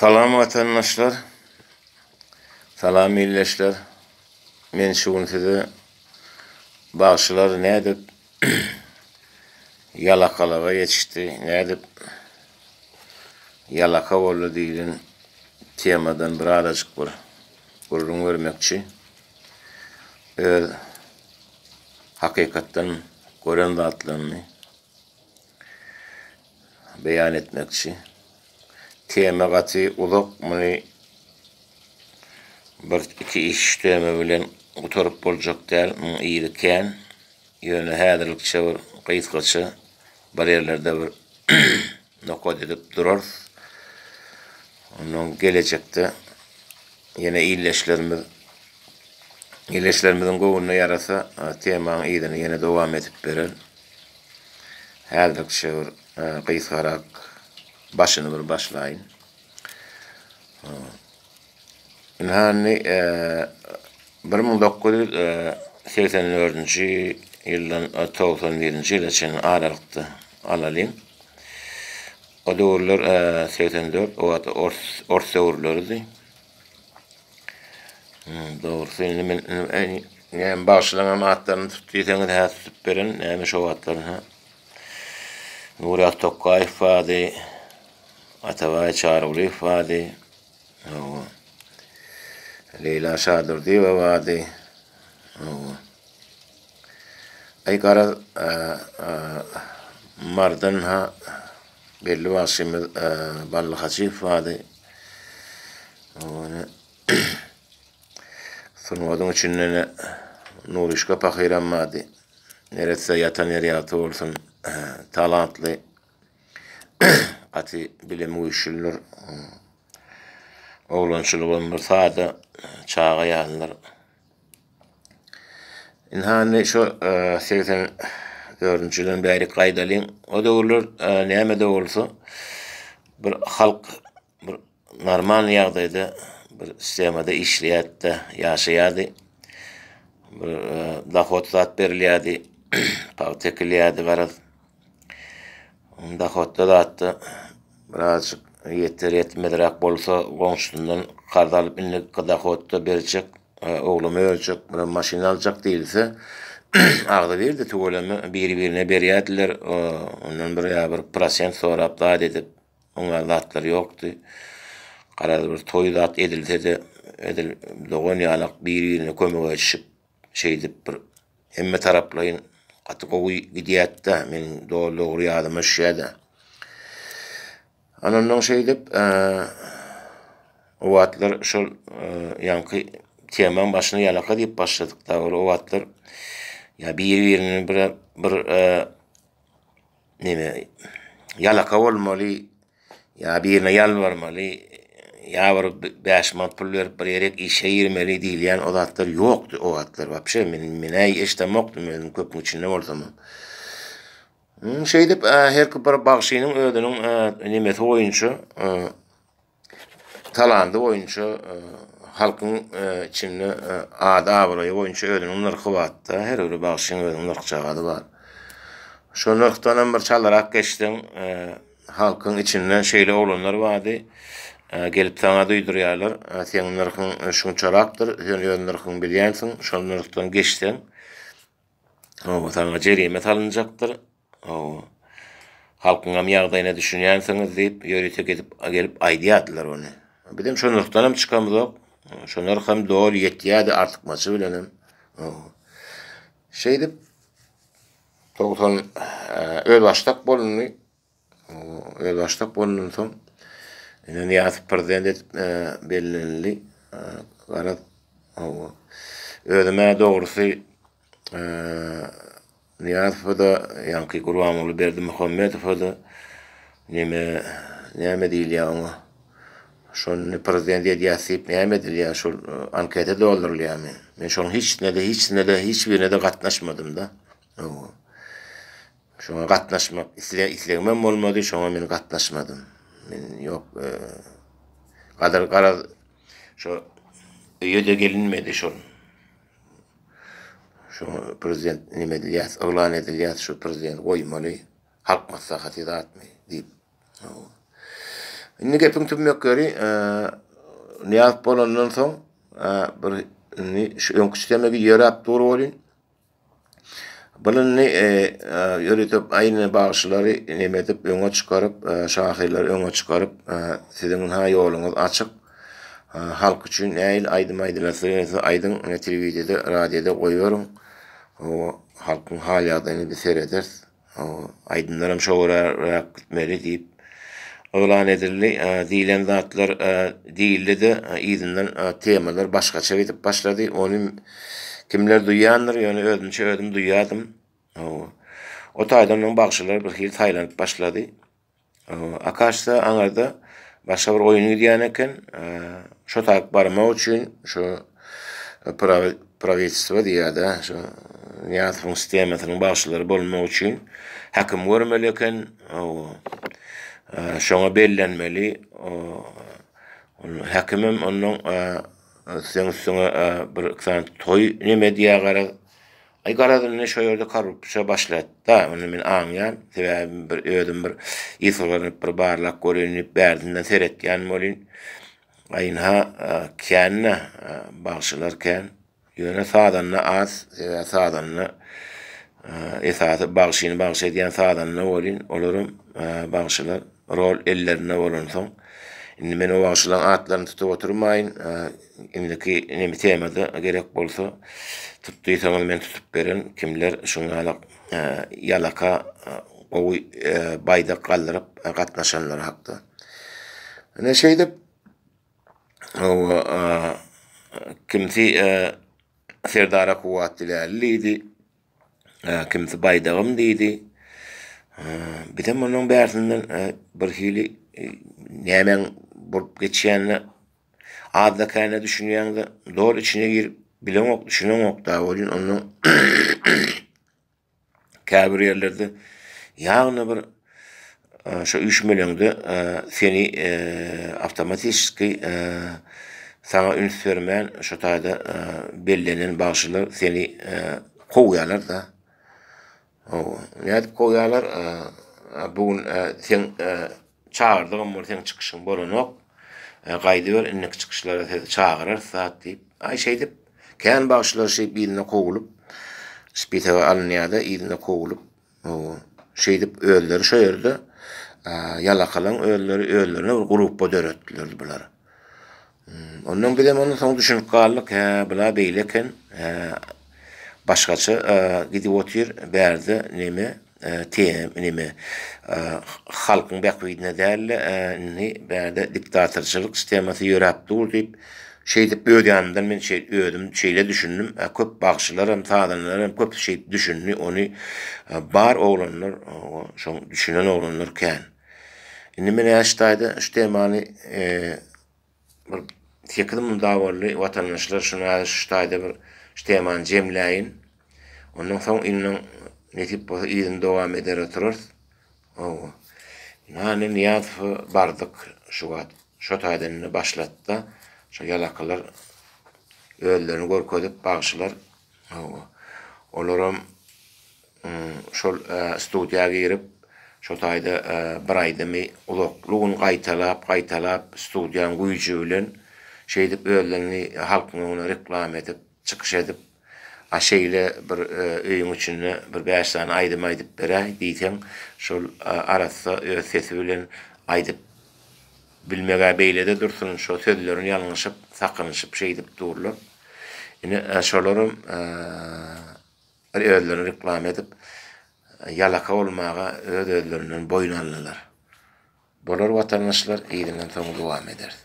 Salam watandaşlar. Salam illeşler. Men şu gün size bagşylar nädip ýalakalyga ýetişdi, nädip ýalaka boldy diýlen temadan bir azajyk bir gürrüň bermekçi. Öz hakykatdan gören zatlarymy beýan etmekçi. Tema gaty uzak, muny bir iki iş tema bilen gutaryp boljak däl, muň yzy kän. Ýöne häzirlikçe bir gysgaça bir ýerlerde bir nokat edip durarys. Ondan gelejekde ýene ildeşlerimiz ildeşlerimiziň göwnüne ýarasa temaň yzyny ýene dowam edip berer. Häzirlikçe bir gysgarak başyny bir başlaýyn. Ynha indi 1984-nji ýyldan 91-nji ýyla çenli aralykda alalyň. O döwürler 84 o wagt ors ors döwürleridi. Dogrusy indi men näme bagşylaryň atlaryny tut diýseňiz hä tutup beren näme şo wagtlar hä. Nuryýaz Tokgaýew bardy. Atabaý Çarygulyýew bardy. Hawa. Leýla Şadurdyýewa bardy. Hawa. Aý garaz Mardan ha belli bagşymyz Bally Hajyýew bardy. Ony sungatyň içinden Nuryşka pahyram bardy. Neresse ýatan ýeri ýagty bolsun. Talantly, gaty bilimi güýçlüdir. Oglançylygam bir sada, çaga ýalydyr. Ynha indi şu 84-nji ýyldan bärik gaýdalyň. O döwürler näme-de bolsa bir halk bir normal ýagdaýda bir sistemada işleýärdi-de, ýaşaýardy. Bir dohod zat berilýärdi, pagta ekilýärdi garaz. Dohodda zatda birazjyk ýeter ýetmezräk bolsa goňşusyndan karz alyp indi dohodda berjek, ogluma berjek, bir maşyn aljak diýilse, agzybirdi tüweleme biri-birine berýärdiler. Ondan bir ýa bir prosent sorap zat edip. Oňa zatlar ýokdy. Garaz bir toý zat edilse-de, edil dogan ýalak bir-birine kömek edişip, şeýdip bir hemme taraplaýyn gaty gowy gidýärdi-de, meniň doly dogry ýadyma düşýär-de. Anandan şeýdip, o wagtlar şol ýaňky temaň başyna ýalaka diýip başladyk-da, ol o wagtlar ýa bir-birini bir bir neme ýalaka bolmaly ýa birine ýalbarmaly ýa bir 5 manat pul berip bir ýere işe girmeli diýilýän o zatlar ýokdy o wagtlar wapşe men menä eşdemokdym özüm köpüň içinde bolsamam. Şeýdip her bir bagşynyň özüniň nemesi boýunça Talandy boýunça halkyň içinde ady-abraýy boýunça özüniň nyrhy bar-da, her bir bagşyň özüniň nyrhjagazy bar. Şo nyrhdanam bir çalarak geçseň, halkyň içinde şeýle oglanlar bardy, gelip saňa duýdurýarlar, seň nyrhyň şunçarakdyr, sen öz nyrhyňy bilýänsiň, şol nyrhdan geçseň, saňa jerime salynjakdyr. Hawa. Halkyňam ýagdaýyna düşünýänsiňiz diýip, ýörite gidip gelip aýdýardylar ony. Bizem şo nyrhdanam çykamyzok. Şo nyrh hem doly ýetýärdi artykmaçy bilenem. Hawa. Şeýdip 90 özbaşdak bolundy. Özbaşdak bolandan soň ine Nyýazow prezident edip bellenildi. Garaz, hawa. Özüm-ä dogrusy Nyýazowa-da, ýaňky Gurbanguly Berdimuhamedowa-da neme, näme diýilýär oňa? Şony prezident edýäs diýip näme edilýär? Şol anketa doldurylýarmy? Men şonuň hiçisine-de, hiçisine-de, hiç birine-de gatnaşmadym-da. Hawa. Şoňa gatnaşmak isle, islegimem bolmady, şoňa men gatnaşmadym. Men ýok, gadyr garaz şo öýe-de gelinmedi şol. Şu prezident neme edilýär, yglan edilýär, şu prezident goýmaly, halk maslahaty zatmy diýip. Indi gepiň tümmek ýeri Nyýazow bolandan soň bir indi şu öňki sistema bir ýöräp dur welin Bul indi ýörite aýny bagşylary neme edip öňe çykaryp, şahyrlary öňe çykaryp, siziň ynha ýoluňyz açyk. Halk üçin nähili aýdym aýdylasy gelse aýdyň, ine telewideniýede, radioda goýberiň. Halkyň hal-ýagdaýyny biz serederis. Aýdymlaram şo göräräk gitmeli diýip yglan edildi. Diýlen zatlar diýildi-de, yzyndan temalar başgaça gidip başlady. Ony kimler duýandyr, ýöne özümçe özüm duýýardym. O taýdan oň bagşylar bir hili saýlanyp başlady. Akaşda aňyrda başga bir oýun gidýän eken. Şo taýyk barmak üçin şo prawitelstwo diýýär-de, şo Nyýazowyň sistemasynyň bagşylary bolmak üçin häkim görmeli eken. Şoňa bellenmeli. Häkimem ondan seň üstüňe bir iki sany toý neme edýär garaz. Aý garaz indi şo ýerde korrupsiýa başlatda, ony men aňýan, sebäbi bir özüm bir ýygyrynyp bir barlap göreýin diýip bärsinden seretýän welin, aý ynha kän-de bagşylar kän, ýöne sazanda az, sebäbi sazanda esasy bagşyny bagşy edýän sazanda welin, olaram bagşylar rol ellerinde bolansoň, indi men o bagşylaryň atlaryny tutup oturmaýyn, indiki neme temada gerek bolsa tut diýseňiz men tutup berin, kimler şuň ýaly ýalaka gowy baýdak galdyryp gatnaşanlar hakda. Ine şeýdip kimsi Serdara kuwwat diläli diýdi. Kimsi baýdagym diýdi. Bizem onuň bärsinden birhili nämäň bolup geçýänine azda-kände düşünýäň-de, doly içine girip bileňok, düşüneňok-da welin ondan käbir ýerlerde ýagny bir Şo üýşmeleňde seni awtomatiçeski saňa üns bermän şo taýda bellenen bagşylar seni kowýarlar-da. Hawa, nädip kowýarlar? Bu gün seň çagyrdygam bol seň çykyşyň bolanok. Gaýdyber indiki çykyşlara sizi çagyrarys zat diýip. Aý şeýdip kän bagşylar şeýdip yzyna kowulyp spisoga alynýar-da yzyna kowulyp Hawa, şeýdip özleri şo ýerde ýalakalaň özleri özlerine bir gruppa döretdiler bular. Ondan bizem ondan soň düşünip galdyk, hä, bula beýle eken, hä, başgaça gidip otyr, bärde neme, TM neme, halkyň bähbidine däl-de, indi bärde diktatorçylyk sistemasy ýöräp dur diýip, Şeýdip öz ýanymdan men şeý özüm şeýle düşündim. Köp bagşylaram, sazandalaram köpüsi şeýdip düşündi. Ony bar oglanlar, şoň düşünen oglanlar kän. Indi men şu taýda şu temany bir 8 munda boldy. Watandaşlar şuny häzir şu taýda bir şu temany jemläýin. Ondan soň indi nesip bolsa yzyny dowam eder oturarys. Hawa. Ynha indi Nyýazowa bardyk şu wagt. Şo taýdan indi başlatda şo ýalakylar özlerini görkezip bagşylar hawa. Olaram şol studiýa girip şo taýda bir aýdymy uzakly gün gaýtalap gaýtalap studiýaň güýji bilen şeýdip özlerini halkyň öňüne reklama edip çykyş edip A şeýle bir öýüň içinde bir bäş sany aýdym aýdyp beräý diýseň, şol arassa öz sesi bilen aýdyp bilmeg-ä beýle-de dursun, şo sözlerini ýalňyşyp, sakynyşyp şeýdip durlar. Ine, şolaram bir özlerini reklama edip, ýalaka bolmaga öz-özlerinden boýun aldylar. Bolar watandaşlar, yzyndan soň dowam ederis.